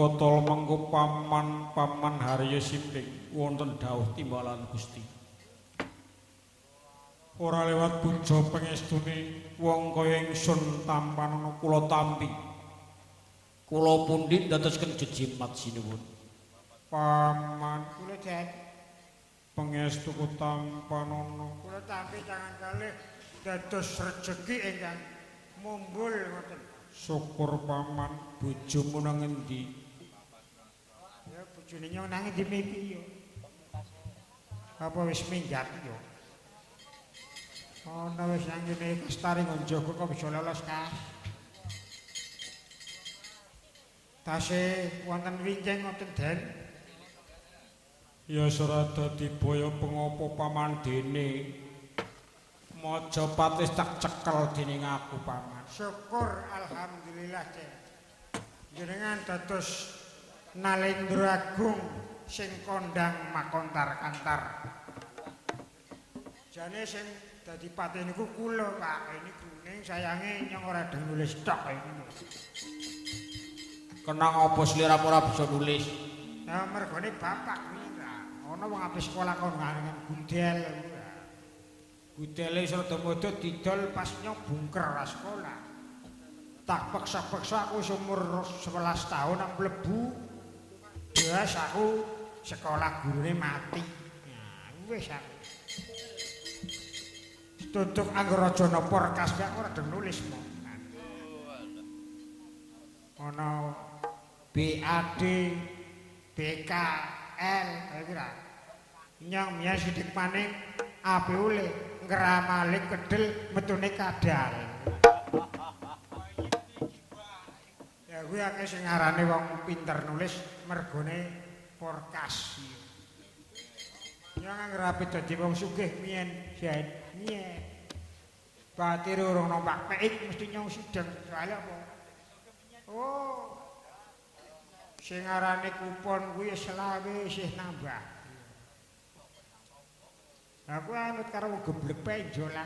Kata mengko paman paman Haryo Simping wonten dawuh timbalan Gusti. Ora lewat puja pengestune wong kaya ingsun tampanana kula tampi. Kula pundi ndadosken jejimat sinuwun. Paman kula Den pangestu ku tampanana. Kula tampi tangan kalih dados rejeki ingkang mumbul ngoten. Syukur paman, bojomu nang endi? Ya bojone nyong nang endi miki ya. Apa wis minggat ya? Ana wis nang ngene kastari njogo kok bisa lolos kas. Tasih wonten wincing ngoten Den. Ya ora dadi boyo pengopo paman dene. Majapahit wis tak cekel dening aku paman. Syukur alhamdulillah Den. Jenengan dados Nalendra Agung sing kondang makontar kantar. Jane sing dadi patih niku kula Pak, niku ning sayange nyong ora deng nulis tok niku. Kenang apa sliramu ora bisa nulis? Lah mergone bapak kuwi ta. Ana wong ape sekolah kon ngarengan gundel kuwi. Gundele wis rada modho didol pas nyong bungker ra sekolah. Tak peksa-peksa aku wis umur 11 tahun aku mlebu. Wes aku sekolah gurune mati. Nah, wis aku. Tutuk angger aja napa rekas aku ora deng nulis mo. Ana B A D B K L kaya kuwi ra. Nyong miyas sithik maning ape oleh ngramale kedel metune kadal. Ya kuwi akeh sing ngarane wong pinter nulis mergone porkas. Nyong angger ape dadi wong sugih miyen jan miyen. Batir urung numpak peik mesti nyong sideng soalé apa? Oh. Sing arane kupon kuwi selawe isih nambah. Aku anut karo wong geblek penjolan.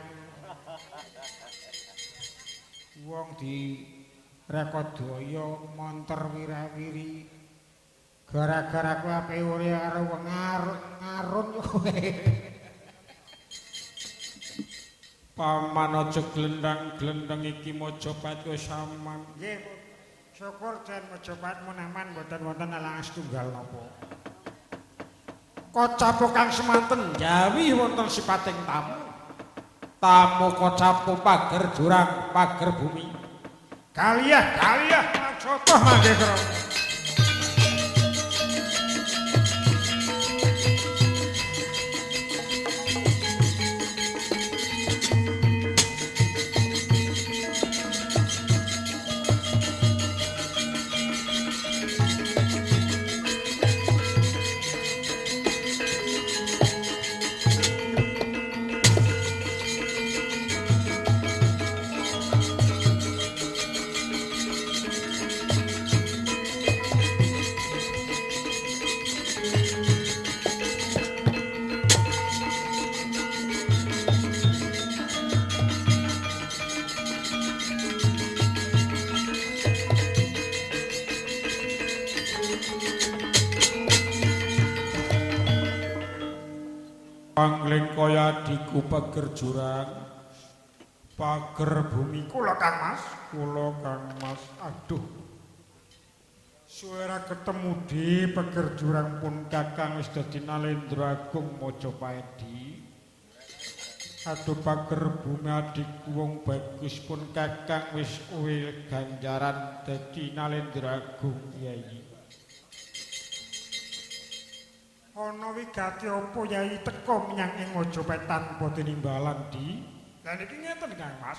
Wong di rekodaya montor wirawiri. Gara-gara aku ape ora karo wong ngarun kowe. Paman aja glendang-glendang iki Majapahit wis aman. Nggih, syukur den Majapahit mun aman mboten wonten alangan setunggal napa. Kocapu kang semanten jawi wonten sipating tamu. Tamu kocapu pager jurang, pager bumi. Kaliyah, kaliyah maksata mangke krana. Pangling kaya adhiku pager jurang, pager bumi kula Kang Mas, kula Kang Mas. Aduh. Suwe ra ketemu di pager jurang pun kakang wis dadi Nalendra Agung Majapahit. Aduh pager bumi adhiku wong bagus pun kakang wis uwil ganjaran dadi Nalendra Agung Yai. Ana wigati apa Yai teka menyang ing Majapahit tanpa tinimbalan di? Lah niki ngeten Kang Mas.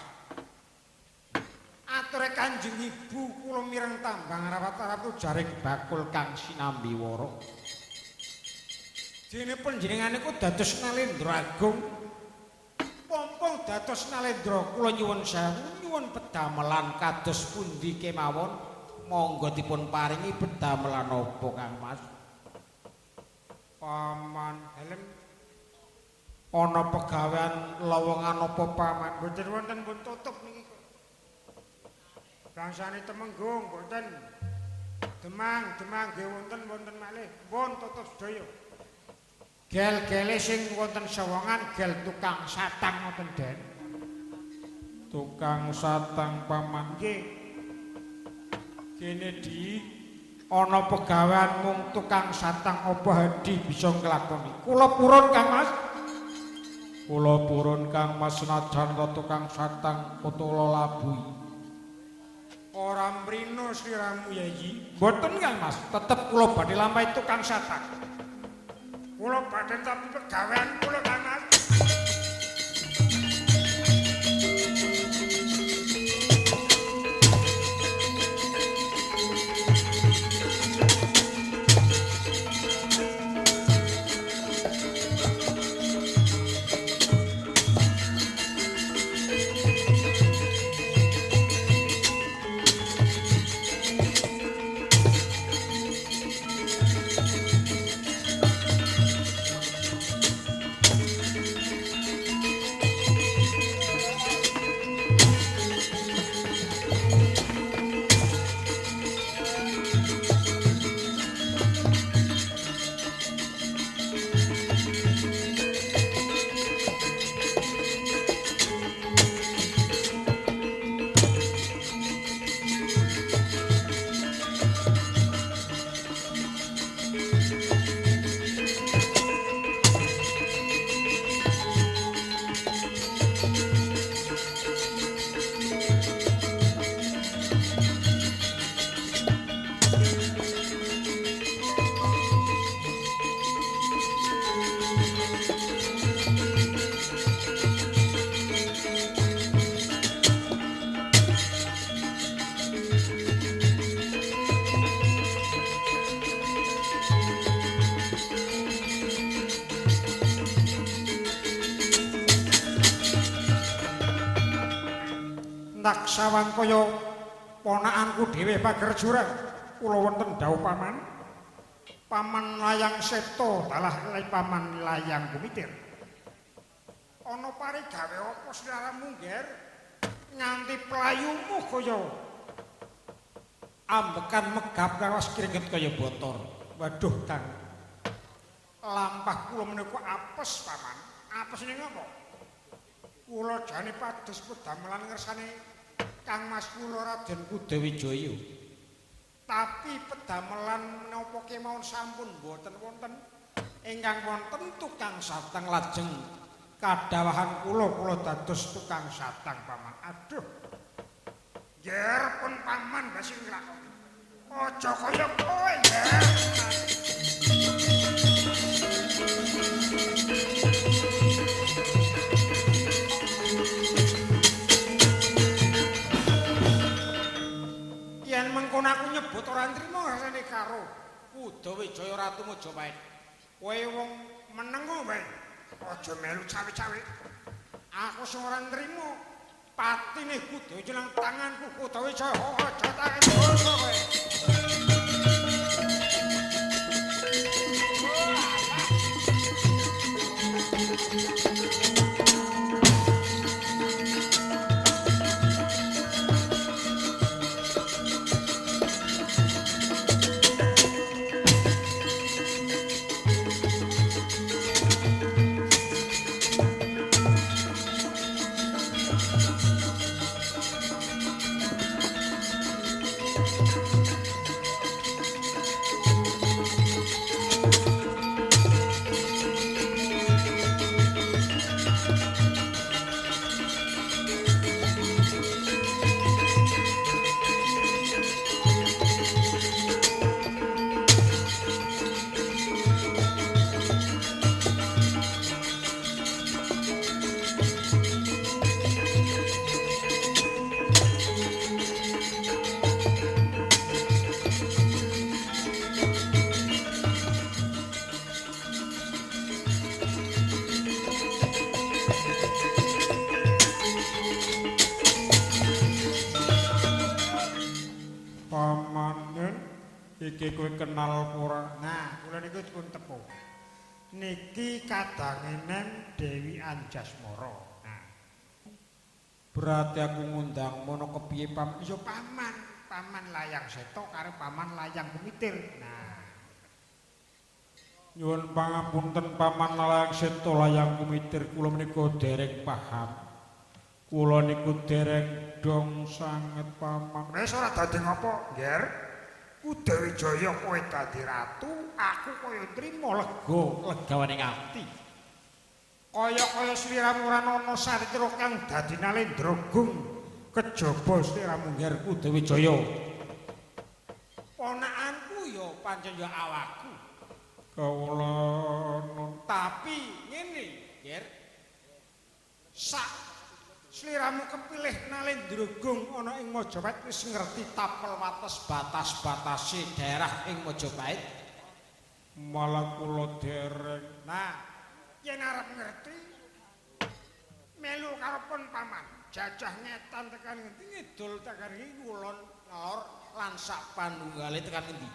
Ature Kanjeng Ibu kula mireng tambang rawat-rawat ujaring bakul kang sinambi wara. Dene panjenengan niku dados Nalendra Agung. Pompong dados Nalendra kula nyuwun sewu nyuwun pedamelan kados pundi kemawon. Monggo dipun paringi pedamelan apa Kang Mas? Paman dalem ana pegawean lowongan apa paman? Mboten wonten pun tutup niki kok. Bangsane Temenggung mboten. Demang, Demang nggih wonten wonten malih. Pun tutup sedaya. Gel-gele sing wonten sewongan gel tukang satang ngoten Den. Tukang satang paman. Nggih. Kene di ana pegawean mung tukang satang apa hadi bisa nglakoni. Kula purun Kang Mas. Kula purun Kang Mas senajan ta tukang satang kutula labuhi. Ora mrino sliramu Yayi. Mboten Kang Mas, tetep kula badhe lampahi tukang satang. Kula badhe tapi pegawean kula Kang Mas. Tak sawang kaya ponakanku dhewe Pager Jurang. Kula wonten dawuh paman. Paman Layang Seto dalah paman Layang Gumitir. Ana parigawe apa sliramu, Ngger? Nganti playumu kaya ambekan megap lawas kringet kaya botor. Waduh, Kang. Lampah kula menika apes, Paman. Apes ning apa? Kula jane pados pedamelan ngersane Kang Mas kula Raden Kudawijaya. Tapi pedamelan menapa kemawon sampun mboten wonten. Ingkang wonten tukang satang lajeng kadawahan kula kula dados tukang satang paman. Aduh. Yer pun paman basi nglakoni. Aja kaya kowe, Yer. Yen mengkono aku nyebut ora nrimo rasane karo Kudawijaya Ratu Majapahit. Kowe wong menengo wae. Aja melu cawe-cawe. Aku sing ora nrimo patine Kudawijaya nang tanganku Kudawijaya aja tangan basa kowe. Iki kowe kenal ora? Nah, kula niku pun tepuh. Niki kadange nem Dewi Anjasmara. Nah, berarti aku ngundang mono kepiye, Paman? Ya paman. Paman Layang Seta karo Paman Layang Kumitir. Nah, Nyuwun pangapunten Paman Layang Seta Layang Kumitir kula menika dereng paham. Kula niku dereng dong sanget Paman. Wis ora dadi ngopo, Nger? Kudawijaya kowe dadi ratu, aku kaya nrimo Lega legawaning ati. Kaya-kaya sliramu ora ana saritra kang dadi Nalendra Gung kejaba sliramu Nger Kudawijaya. Ponakanku ya pancen ya awakku. Kawula nun tapi ngene, Nger. Sak sliramu kepilih Nalendra Gung ana ing Majapahit wis ngerti tapel wates batas-batase daerah ing Majapahit. Malah kula dereng. Nah, yen arep ngerti melu karo pun paman, jajah ngetan tekan ngendi ngidul tekan ngendi ngulon ngalor lan sak panunggale tekan ngendi.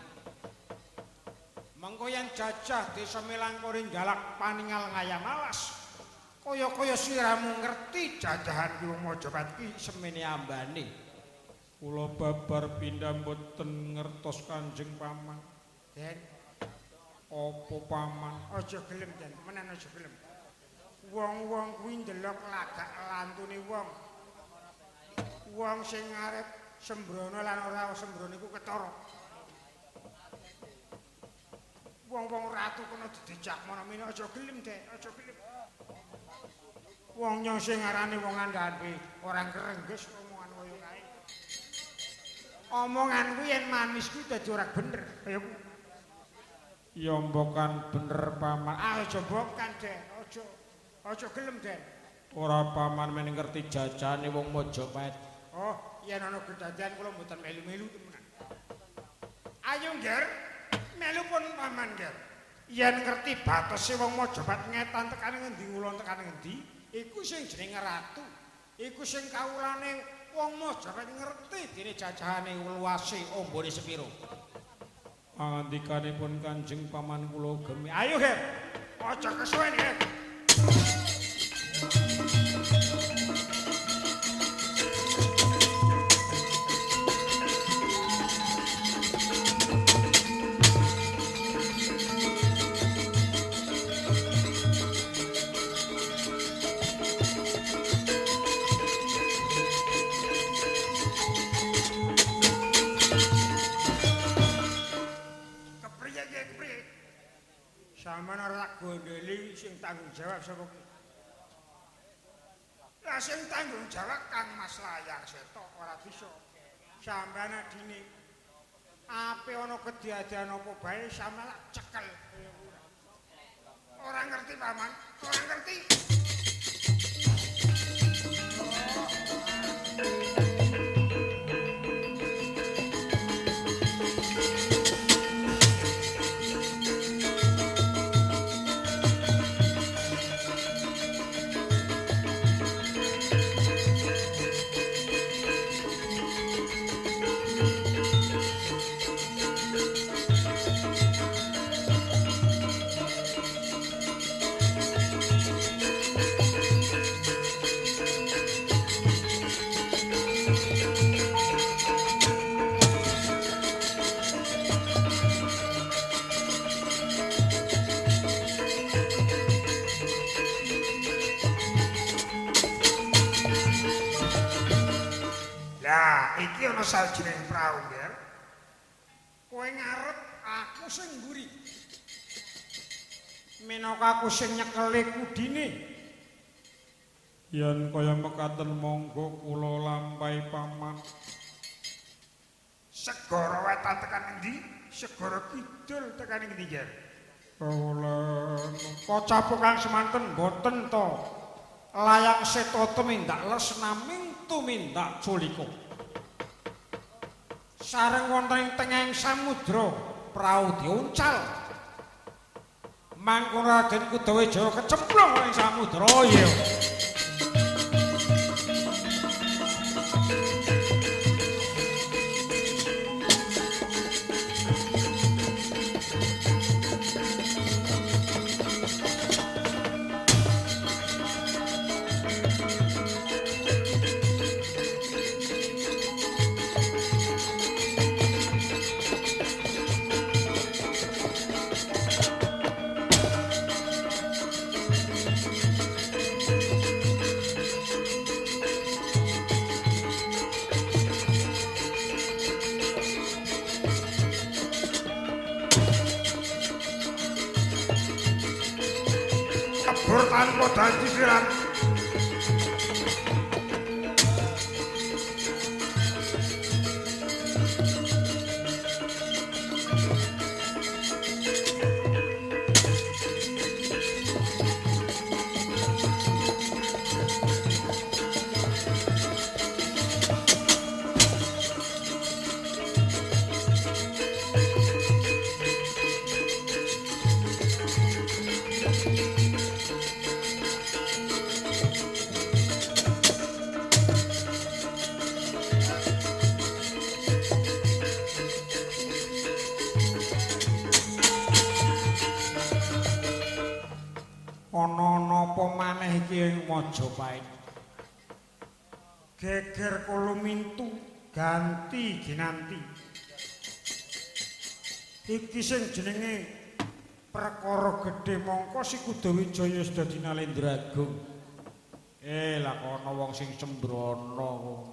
Mengko yen jajah desa Melangkori jalak paningal ngayam alas. Kaya-kaya sliramu ngerti jajahan ki wong Majapahit ki semene ambane. Kula babar pindha mboten ngertos Kanjeng Paman. Den, apa Paman? Aja gelem, Den, menen aja gelem. Wong-wong kuwi ndelok lagak lantune wong. Wong sing arep sembrono lan ora sembrono iku ketara. Wong-wong ratu kono didijak mono mene aja gelem, Den, aja gelem. Wong nyong sing ngarani wong andhahan kuwi ora ngrengges omongan kaya kae. Omongan kuwi yen manis kuwi dadi ora bener. Kaya kuwi. Ya mbokan bener Paman. Ah aja mbokan, Den, aja. Aja gelem, Den. Ora Paman men ngerti jajane wong Majapahit. Oh, yen ana kedadian kula mboten melu-melu temenan. Ayo, Nger. Melu pun Paman, Nger. Yen ngerti batese wong Majapahit ngetan tekan ngendi ngulon tekan ngendi, iku sing jenenge ratu. Iku sing kawulane wong Majapahit ngerti dene jajahane luase ombone sepiro. Pangandikanipun Kanjeng Paman kula gemi. Ayo, Nger. Aja kesuwen, Nger. Kepriye iki, kepriye? Sampeyan ora tak gondeli sing tanggung jawab sapa ki? Lah sing tanggung jawab Kang Mas Layang Seta ora bisa. Sampeyan adine ape ana kediadian apa bae sampeyan lak cekel. Ora ngerti Paman, ora ngerti. Lah, iki ana sawijining prau, Nger. Kowe ngarep aku sing mburi. Minangka aku sing nyekeli kudine. Yen kaya mekaten monggo kula lampahi Paman. Segara wetan tekan endi? Segara kidul tekan endi, Nger? Kawula kocap kang semanten mboten to. Layang Seta tumindak les naming tumindak culika. Sareng wonten ing tengahing samudra prau diuncal. Mangkon Raden Kudawijaya kecemplung ing samudra ya. tanpa dadi sirat. Ana napa maneh iki ing Majapahit? Geger kulumintu ganti ginanti. Iki sing jenenge perkara gedhe mongko si Kudawijaya wis dadi Nalendra Agung. Lah ana wong sing sembrono.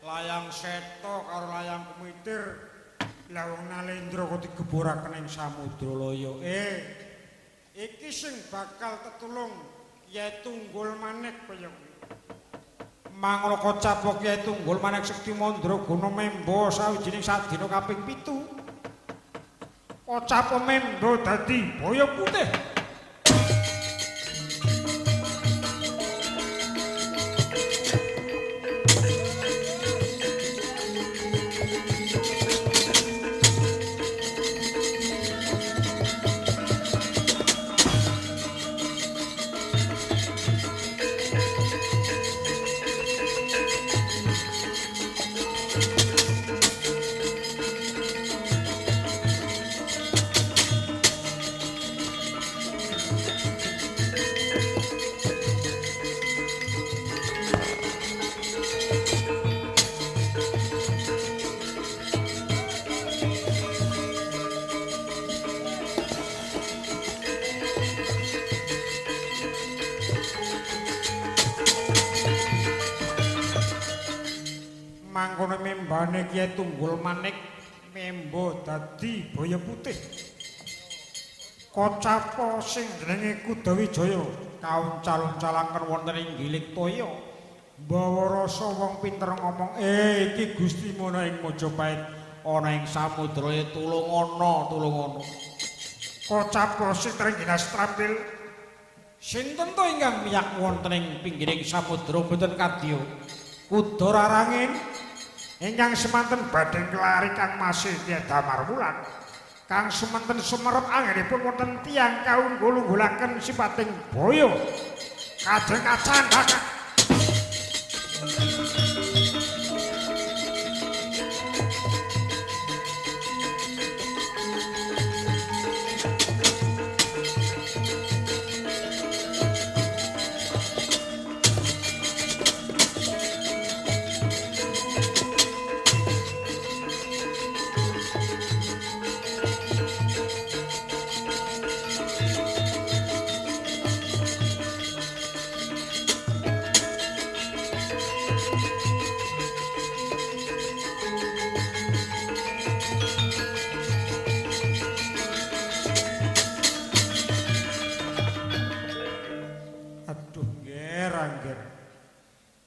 Layang Seta karo layang Kumitir lah wong Nalendra kok digeburaken ing samudra laya. Iki sing bakal tetulung Kyai Tunggul Manik kaya kuwi. Mangono kocapok Kyai Tunggul Manik Sekti Mandraguna membo sawijining sadina kaping 7. Kocap membo dadi boyo putih. Mangkono membane Kyai Tunggul Manik membo dadi boyo putih. Kocapa sing jenenge Kudawijaya kauncal-uncalaken wonten ing gilik toya. Mbawa rasa wong pinter ngomong, iki Gusti ana ing Majapahit ana ing samudra tulungana, tulungana. Kocapa sing trengginas trampil. Sinten to ingkang miyak wonten ing pinggiring samudra boten kadya? Kuda rarangin ingkang semanten badhe nglari Kang Mas Kyai Damar Wulan. Kang semanten sumerep anggenipun wonten tiyang kaunggul-unggulaken sipating boyo. Kajeng kacandhak.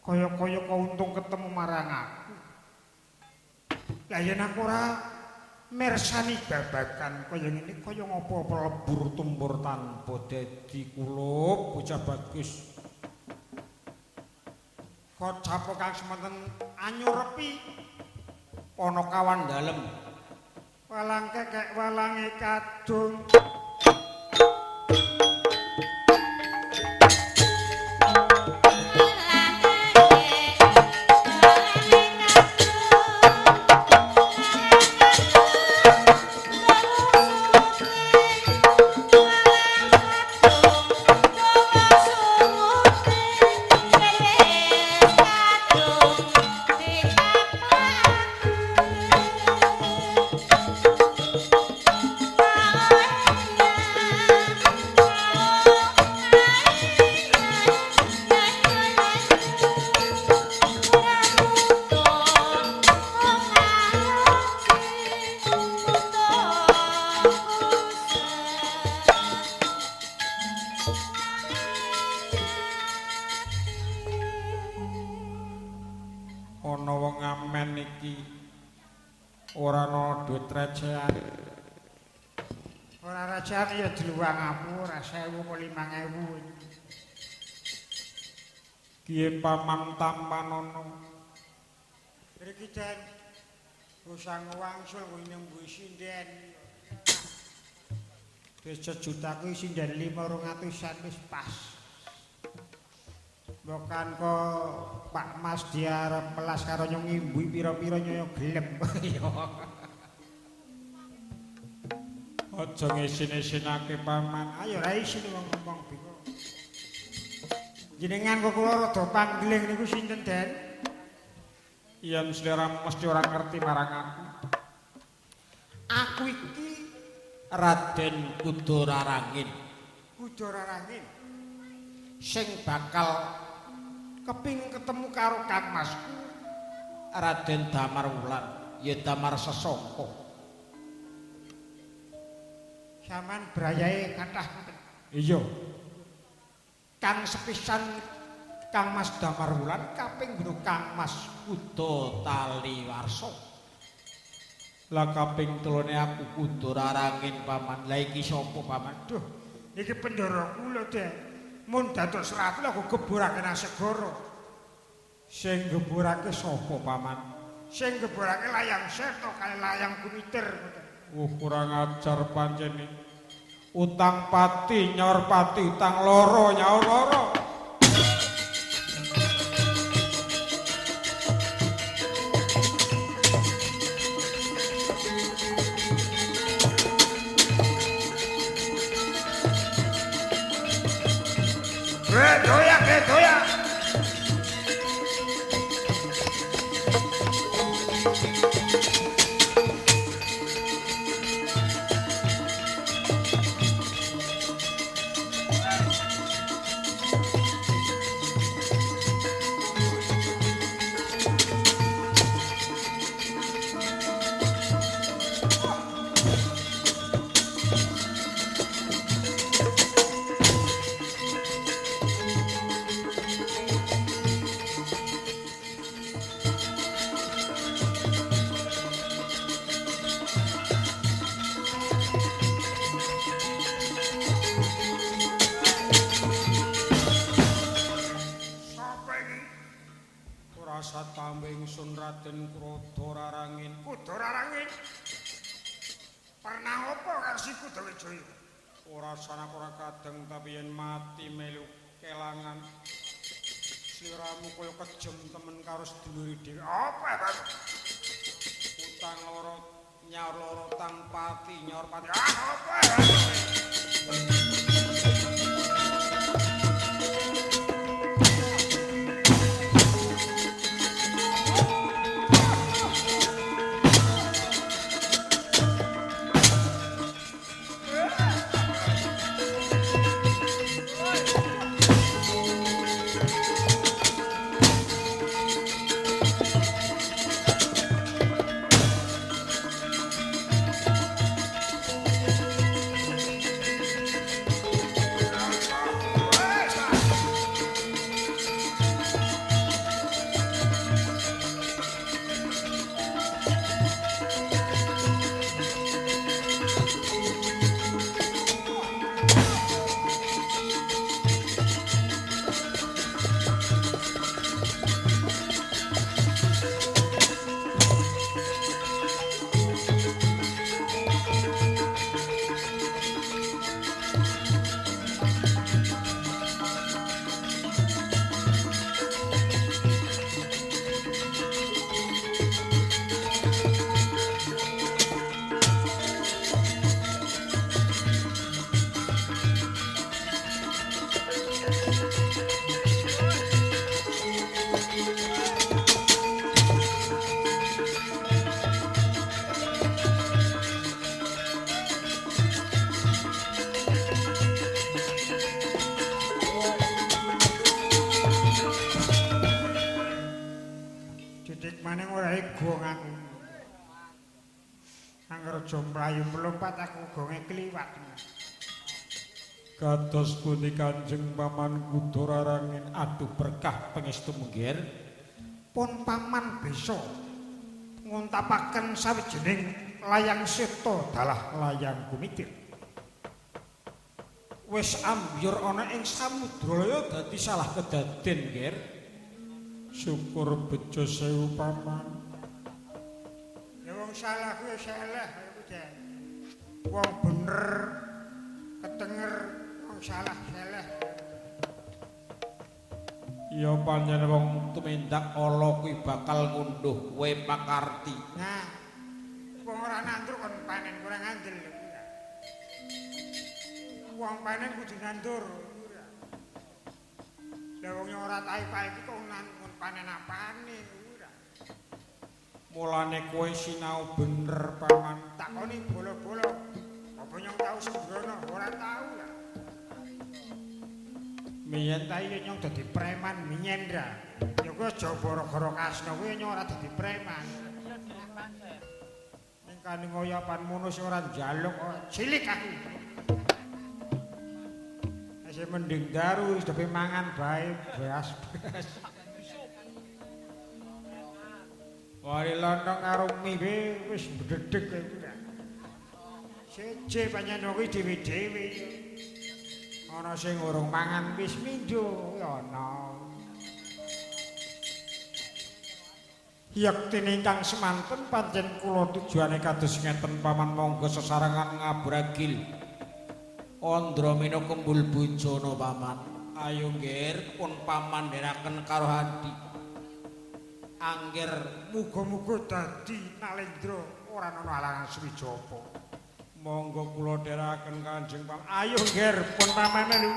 Kaya-kaya kok untung ketemu marang aku. Lah yen aku ora mirsani babagan kaya ngene kaya ngopo lebur tumbur tanpa dadi kulup bocah bagus. Kocapa kang semanten anyurepi Ponokawan dalem. Walang kekek walange kadung. Bye. iki ora ana duit recehan. Ora recehan ya diluwang aku ora 1000 apa 5000. Kiye paman tampanono. Mriki Den usang wangsul kuwi nembu sinden. Wis sejuta kuwi sinden 500-an wis pas. Mbokan kok Pak Mas dia arep melas karo nyong ngimbuhi pira-pira nyoyo gelem. Iya. Aja ngisin-isinake paman. Ayo ra isin wong ngomong biko. Jenengan kok kula rada panggeling niku sinten, Den? Yen sliramu mesti ora ngerti marang aku. Aku iki Raden Kudorarangin. Kudorarangin sing bakal kepingin ketemu karo Kang Masku Raden Damar Wulan, ya Damar Sesongko. Saman brayae kathah ngoten. Iya. Kang sepisan Kang Mas Damar Wulan kaping pindho Kang Mas Kuda Taliwarsa. Lah kaping telune aku Kudorarangin paman. Lah iki sapa paman? Duh, niki pendara kula, Den. Mun dados ratu aku geburake nang segara. Sing geburake sapa paman? Sing geburake layang seta kali layang kumiter ngoten. Kurang ajar pancene. Utang pati nyaur pati, utang loro nyaur loro. Doyak, doyak. Ingsun Raden Kudorarangin. Kudorarangin. Pernah apa karo si Kudawijaya? Ora sanak ora kadang tapi yen mati melu kelangan. Sliramu kaya kejem temen karo sedulure dhewe. Apa, Bang? Utang loro nyaur loro tang pati nyaur pati. Ah, apa? Maning ora gong aku. Angger aja mlayu mlompat aku gonge kliwat. Kados pundi Kanjeng Paman Kudorarangin? Aduh berkah pangestu mungger. Pun paman besok Nguntapaken sawijining layang seta dalah layang gumitir. Wis ambyur ana ing samudra dadi salah kedaden, Ger. Syukur bejo sewu paman. Ya wong salah kuwi salah iku jan. Wong bener ketenger wong salah salah. Ya pancen wong tumindak ala kuwi bakal ngunduh kowe pakarti. Nah, wong ora nandur kon panen kurang andel. Wong panen kudu nandur. Lah wong ora tahi-tahi iki kok kon panen apane ora. Mulane kowe sinau bener paman. Takoni bolo-bolo. Apa nyong tau sembrono? Ora tau lah. Miyen ta iki nyong dadi preman miyen ra. Ya kuwi aja gara-gara kasno kuwi nyong ora dadi preman. Ning kaningoyo pan mono sing ora njaluk cilik aku. Isih mending daru wis depe mangan bae beas-beas. Wari lontong karo mie wis mbedhedheg kowe kuwi. Seje pancen kuwi dhewe-dhewe. Ana sing urung mangan wis mindho ana. Yektine ingkang semanten pancen kula tujuane kados ngeten paman monggo sesarengan ngabragil. Andramena kembul bojone paman. Ayo nggir pun paman ndherekaken karo Hadi. Angger muga-muga dadi Nalendra ora ana alangan suwija apa. Monggo kula dherekaken Kanjeng Paman. Ayo nggir pun paman lho.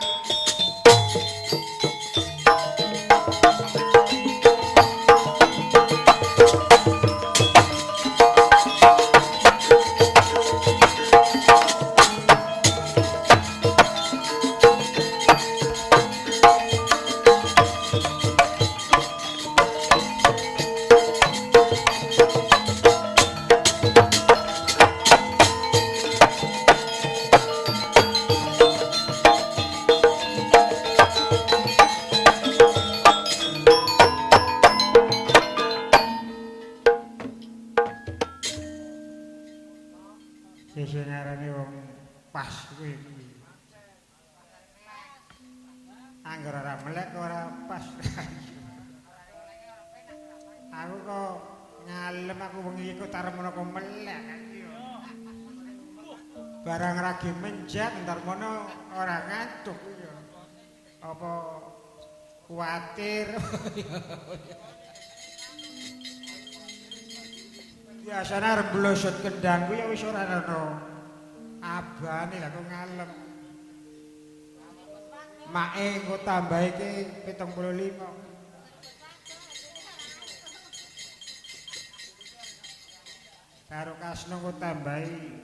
Sing ngarani wong pas kuwi kuwi. Angger ora melek ora pas. Aku kok ngalem aku wengi iku tarep mono kok melek. Barang ragi menjat ntar mono ora ngantuk ya. Apa kuwatir. Biasane arep blosot kendang kuwi ya wis ora ana abane lah kok ngalem. Make engko tambah iki 75. Karo kasno engko tambahi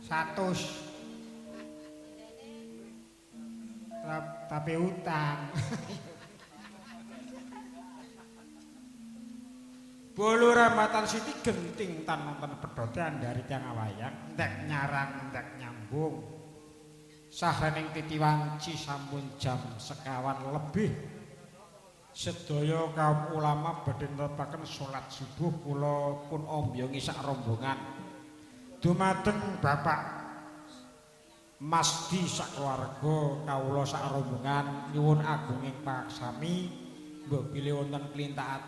100. Tapi utang. Bolu rambatan siti genting tan nonton pedhote andhari tiyang wayang entek nyarang entek nyambung. Sahrening titiwanci sampun jam 1:15 lebih. Sedaya kaum ulama badhe netepaken salat subuh kula pun ombyongi sak rombongan. Dumateng Bapak Masdi sak keluarga kawula sak rombongan nyuwun agunging pangaksami mbok bilih wonten klintaat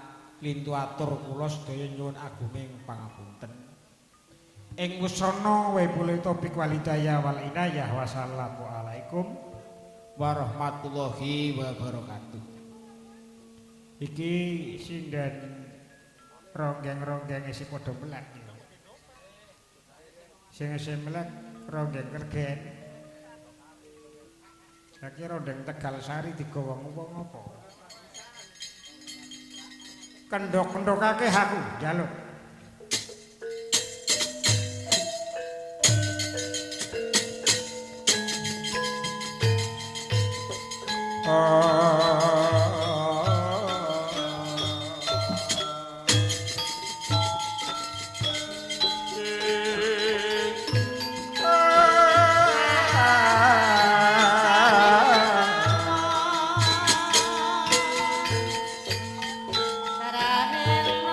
lintu atur kula sedaya nyuwun agunging pangapunten. Ing wusana wa billahi taufik wal hidayah wal inayah. Wassalamualaikum warahmatullahi wabarakatuh. Iki sinden ronggeng-ronggeng isih padha melek. Sing isih melek ronggeng kergen. Saiki rondeng Tegal Sari digawa wong apa? Kendhok-kendhokake aku njaluk. Sarana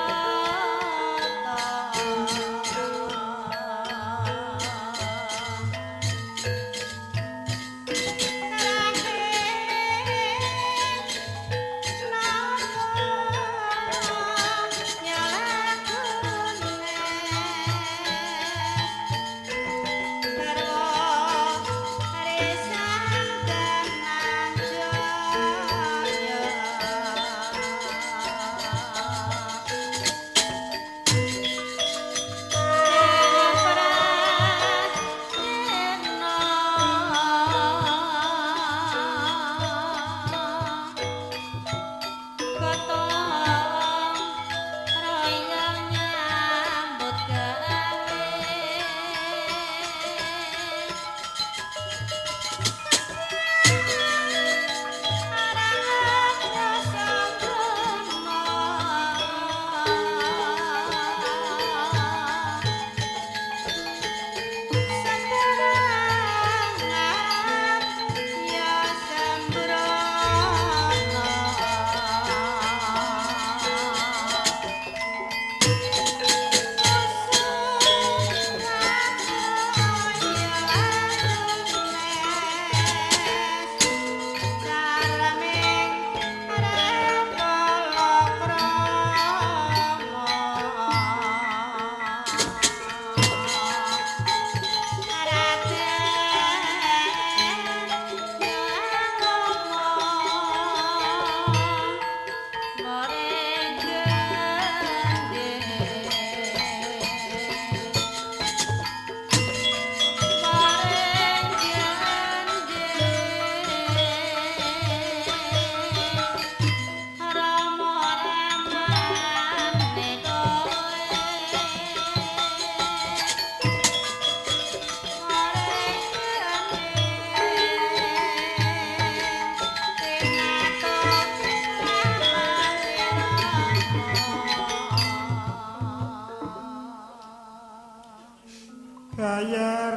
Bayar.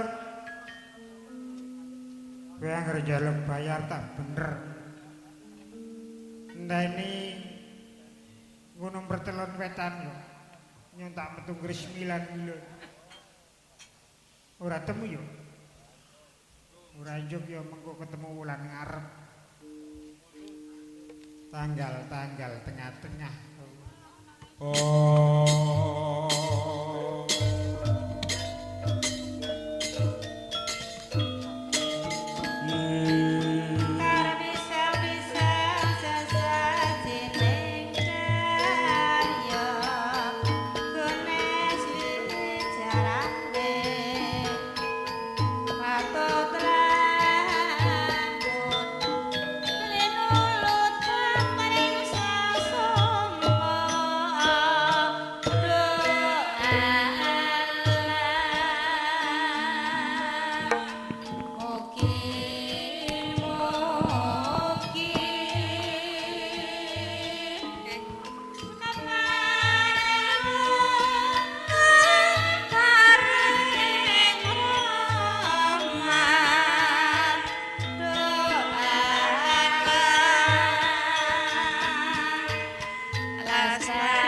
Kowe anggere njaluk bayar tak bener. Enteni Gunung Pertelon Wetan yo. Nyun tak metu ngris 9 kilo. Ora temu yo. Ora njuk yo mengko ketemu wulan ngarep. Tanggal-tanggal tengah-tengah. Oh. Last.